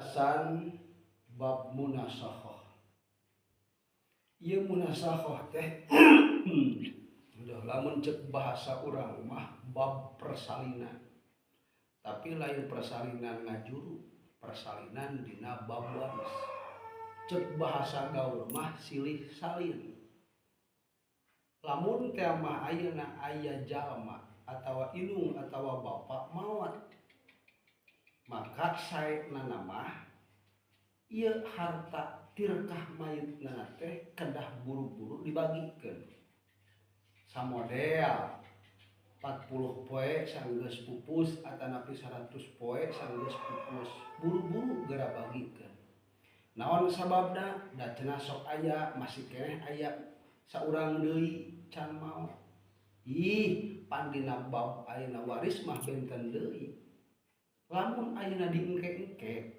Pembahasan bab munasakhah. Ieu munasakhah teh udah lamun cek bahasa urang mah bab persalinan. Tapi lain persalinan ngajuru, persalinan dina bab waris. Cek bahasa gaul mah silih salin. Lamun teh mah ayeuna aya jalma atawa indung atawa bapak maot, maka saena mah ieu harta tirkah mayitna teh kedah buru-buru dibagikeun. Samodel 40 poe sanggeus pupus atanapi 100 poe sanggeus pupus, buru-buru geura bagikeun. Naon sababna? Da cenah sok aya masih keneh aya saurang deui can maot. Ih, pan dina bab ayeuna waris mah benten deui. Lamun ayeuna diengke-engke